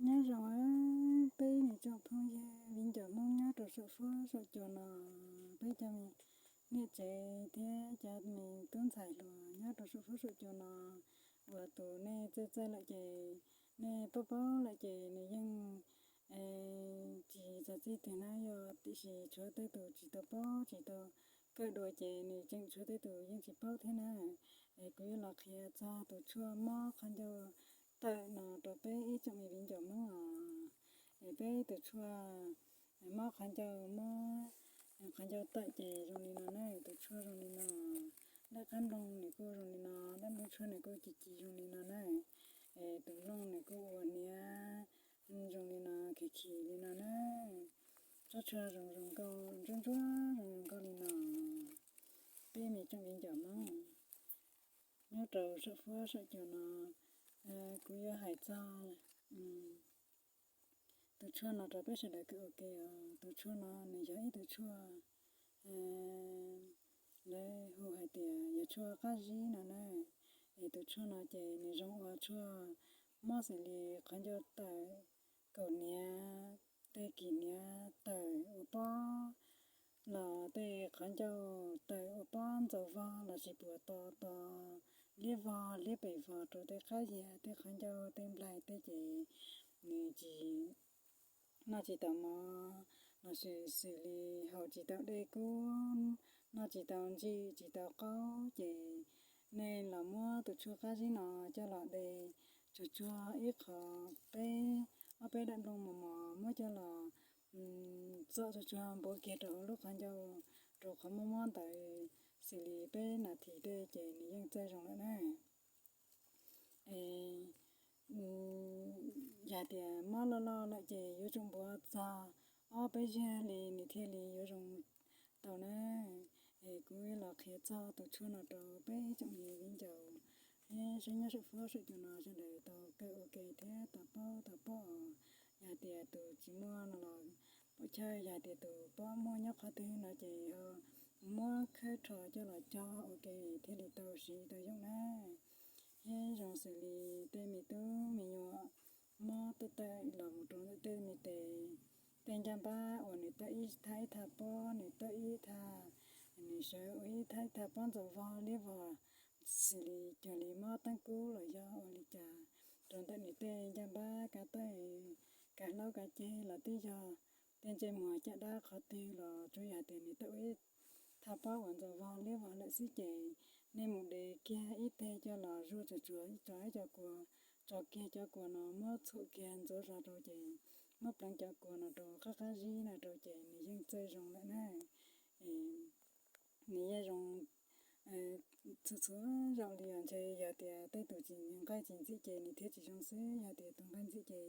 Nyob zoo peb me tsoom phooj ywg viv ncaus Hmoob nyob rau saum fuab saum cua no, peb cov me niam tsev thiab cov me tub ntxhais hluas nyob rau saum fuab saum cua no, uas tus nej txawj txawj lawm ces, nej paub paub lawm ces nws yeej tsis txog txij twg na, yog tiam sis tshuav tej tus tsis tau paub tsis tau kawm dua ces nws tseem tshuav tej tus yeej tsis paub thiab na. Es kuv yuav los qhia txog tus tshuaj mob qhov ncauj tawm no rau peb ib tsoom me viv ncaus Hmoob os. Es peb tus tshuaj mob qhov ncauj, mob qhov ncauj tawm ces zoo li no na, tus tshuaj zoo li no. Dab qab nploog nws kuj zoo li no, dab nploog tshuaj nws kuj ci ci zoo li no na. Es tus nplooj nws kuj ua hniav zoo li no, khis khis li no na. Tsob tshuaj zoo zoo nkauj, ntsuab ntsuab zoo zoo nkauj li no. Peb me tsoom viv ncaus Hmoob nyob rau saum fuab saum cua no, kuv yuav hais txog tus tshuaj no rau peb sawv daws kawm ua ke os. Tus tshuaj no nws yog ib tug tshuaj lawv hu hais tias yog tshuaj qab zib no na. Es tus tshuaj no ces nws zoo ua tshuaj mob xws li qhov ncauj tawm, kaum hniav, tej kis hniav tawm ua pob, los tej qhov ncauj tawm ua pob ntxaus vog los sis puas to to, liab vog liab pes vog rau tej qab yias, tej qhov ncauj, tej nplaig tej ces nws tsis noj tsis tau mov, los sis xws li haus tsis tau dej kub, noj tsis tau ntsim tsis tau qaub ces nej los muab tus tshuaj qab zib no coj los de tsuag tsuag ib qho, peb, ob peb daim nplooj mos mos muab coj los txom tsuag tsuag npuav kiag rau hauv lub qhov ncauj, rau qhov mob mob ntawd xws li peb nas this tej ces nws yeej txawj zoo lawm na. Es yog tias mob loj loj lawm ces yuav tsum npuav txog ob peb zaug li nws thiaj li yuav zoo tau na. Es kuv los qhia txog tus tshuaj no rau peb tsoom me viv ncaus, saib nyob saum fuab saum cua no sawv daws tau kawm ua ke thiab tau paub tau pom. Yog tias tus tsis muaj no los pom chaw, yog tias tus paub muaj nyob qhov twg no ces ho muab khawb rho coj los cog ua ke thiaj li tau siv tau yoog na. Thiab zoo xws li tej me tub me nyuam mob tawm tawm los mus rau ntawm tej me tes, tej ncaj npab uas nws tawm ib thaj ib thaj pob, nws tawm ib thaj, nws sawv ua ib thaj ib thaj pob ntxaus vog liab vog, xws li cuag li mob teeb kub los yog ua li cas rau ntawm nws tej ncaj npab kav tawj, kav hlaub kav ceg los twb yog tej ntsej muag caj dab qhov twg los tsuas yog tias nws tawm ua ib thaj pob uas ntxaus vog liab vog lawm xwb ces nej mus de kiag ib teg coj los zuaj tsuag tsuag tso ib co kua, tso kiag cov kua no muab txhuam kiag ntxuav zog rau ces muab pleev cov kua no rau qab qab zib no rau ces nws yeej txawj zoo lawm na. Nws yeej zoo txhua txhua zaus li os. Ntshe yog tias tej tus tsis nqaij tsis ntxim ces nws thiaj tsis zoo xwb, yog tias tus nqaij ntxim ces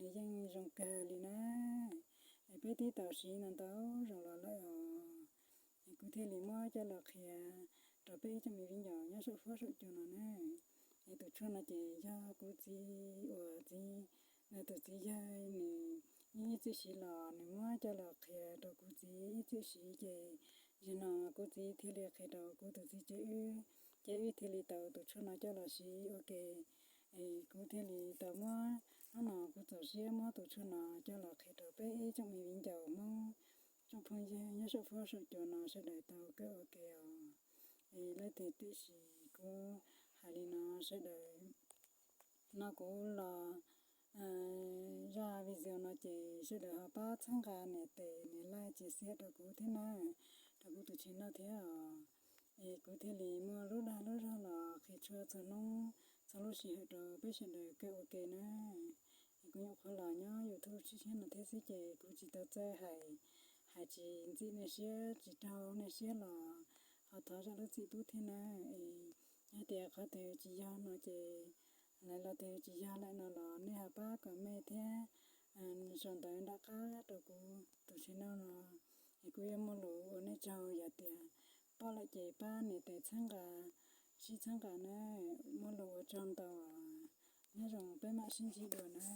nws yeej zoo kawg li na. Es peb twb tau siv no ntau zaus los lawm os. Es kuv thiaj li muab coj los qhia rau peb ib tsoom me viv ncaus nyob saum fuab saum cua no na. Es tus tshuaj no ces yog kuv txiv uas txiv, tus txiv yawg nws ib txwm siv los nws muab coj los qhia rau kuv txiv ib txwm siv ces zaum no kuv txiv thiaj li qhia rau kuv tus txiv ces wb, ces wb thiaj li tau tus tshuaj no coj los siv ua ke. Es kuv thiaj li tau muab, hnub no kuv txaus siab muab tus tshuaj no coj los qhia rau peb ib tsoom me viv ncaus Hmoob, tsoom phooj ywg nyob saum fuab saum cua no sawv daws tau kawm ua ke os. Es leej twg tiam sis kuv hais li no sawv daws, no kuv los zaj video no ces sawv daws ho pab txhawb nqa nias tes nias like tsis xiab rau kuv thiab na, rau kuv tus channel thiab os. Es kuv thiaj li muaj lub dag lub zog los qhia tshuaj txhua hnub txhua lub sij hawm rau peb sawv daws kawm ua ke na. Es kuv nyuam qhuav los nyob YouTube tshiab tshiab no thiab xwb ces kuv tsis tau txawj hais, hais tsis ntxim nej siab tsis raug nej siab los ho thov zam lub txim pub thiab na. Es yog tias qhov twg tsis yog no ces, lawv los twg tsis yog lawm no los nej ho pab comment thiab sau ntawv nram qab rau kuv tus channel no, es kuv yuav muaj lus ua nej tsaug. Yog tias pom lawm ces pab nias tes txhawb nqa, sib txhawb nqa na, muaj lus ua tsaug ntau. Nyob zoo, peb mam sib ntsib dua na.